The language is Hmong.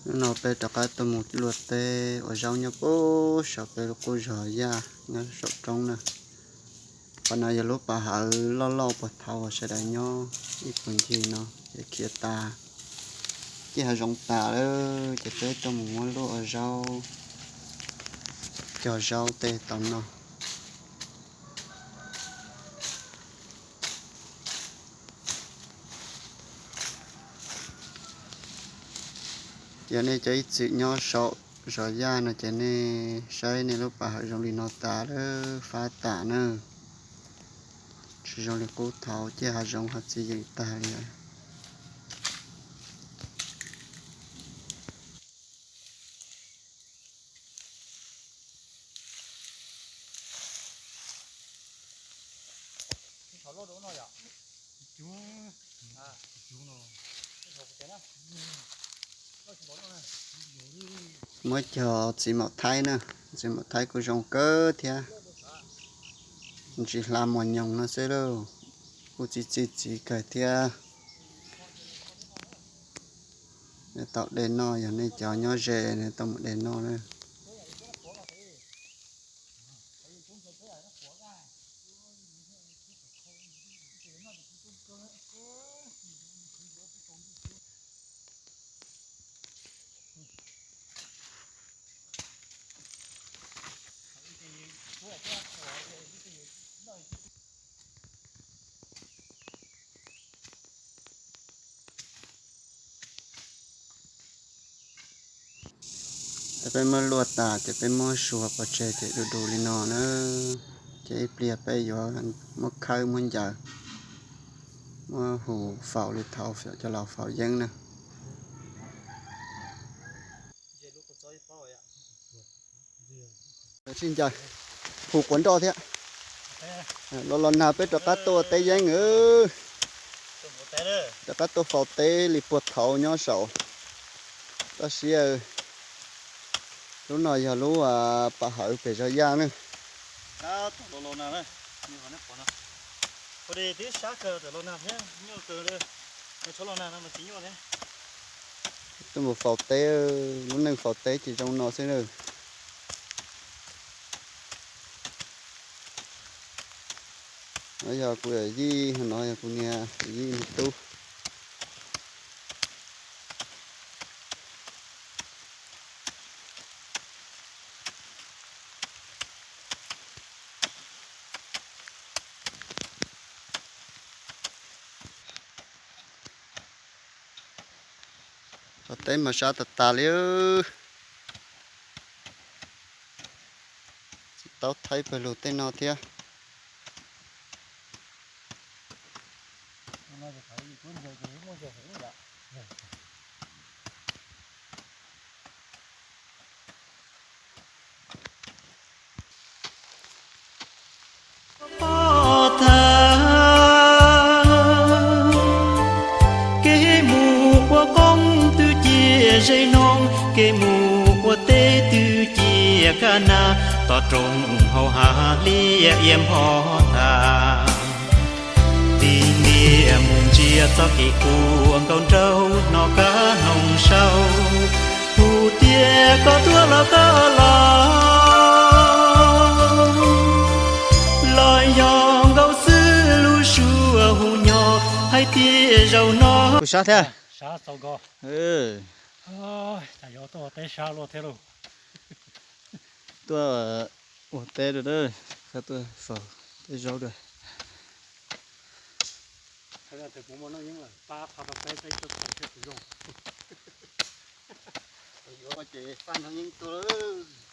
Hnub no peb rov qab tuaj mus luaj teb ua zaub nyob puag saum peb lub qub zog Yaj nyob saum roob na. Qhov no yog lub pas hawv loj loj puag thaud uas sawv daws nyob ib puag ncig no ces khiav tas, ciaj hav zoov tas lawm ces peb tuaj mus muab luaj ua zaub, cog zaub tej tau noj. Yog nej cov ib txwm nyob saum zos Yaj no ces nej saib nej lub pas hawv zoo li no tas lawm, fab tas na. Tsis zoo li qub thaud, ciaj hav zoov ho txiv yeem tag li. Muab cog txiv maum Thaib na, txiv maum Thaib kuj zoo kawg thiab. Ntsis hla mos nyoos no xwb lauj, kuj txi txi txiv kawg thiab. Nej tau de noj, yog nej cov nyob ze nej tau mus de noj na. Ces peb muab luaj tas ces peb muab suav pov tseg ces du du li no na. Ces ib pliag peb yuav muab khawb muab ncaws, muab hu faus li thaud cov laus faus yeeb na. Sib ncaws, hu quav nroj thiab. Los los nag peb rov qab tuaj ua teb yeeb. Rov qab tuaj faus teb li puag thaud nyob saum. Tab sis lub no yog lub pas hawv pem zos Yaj na. Tuaj mus faus teb, lub neej faus teb ces zoo no xwb na. No yog kuv yawm yij, no yog kuv niam, yawm yij niag tub. Faus teb mas sab tas tas li. Tsis tau thaij pawg lug tej no thiab. Pob thav, kev mus ua qoob twb ciaj ze noog, kev mus ua teb twb ciaj kaj nag, toj roob hauv hav liaj iab npho tag. Tig niam mus ntsia txoj kev ua nkauj nraug hnov kab hnoos sau, hu tias koj tuaj los koj los, los yog nkauj xwb lub suab hu nyo hais tias zaum no. Kuv sab thiab. Tuaj ua teb dua, tuaj faus teb zaub dua. Yuav ces paj nrog yeeb tuaj lawm.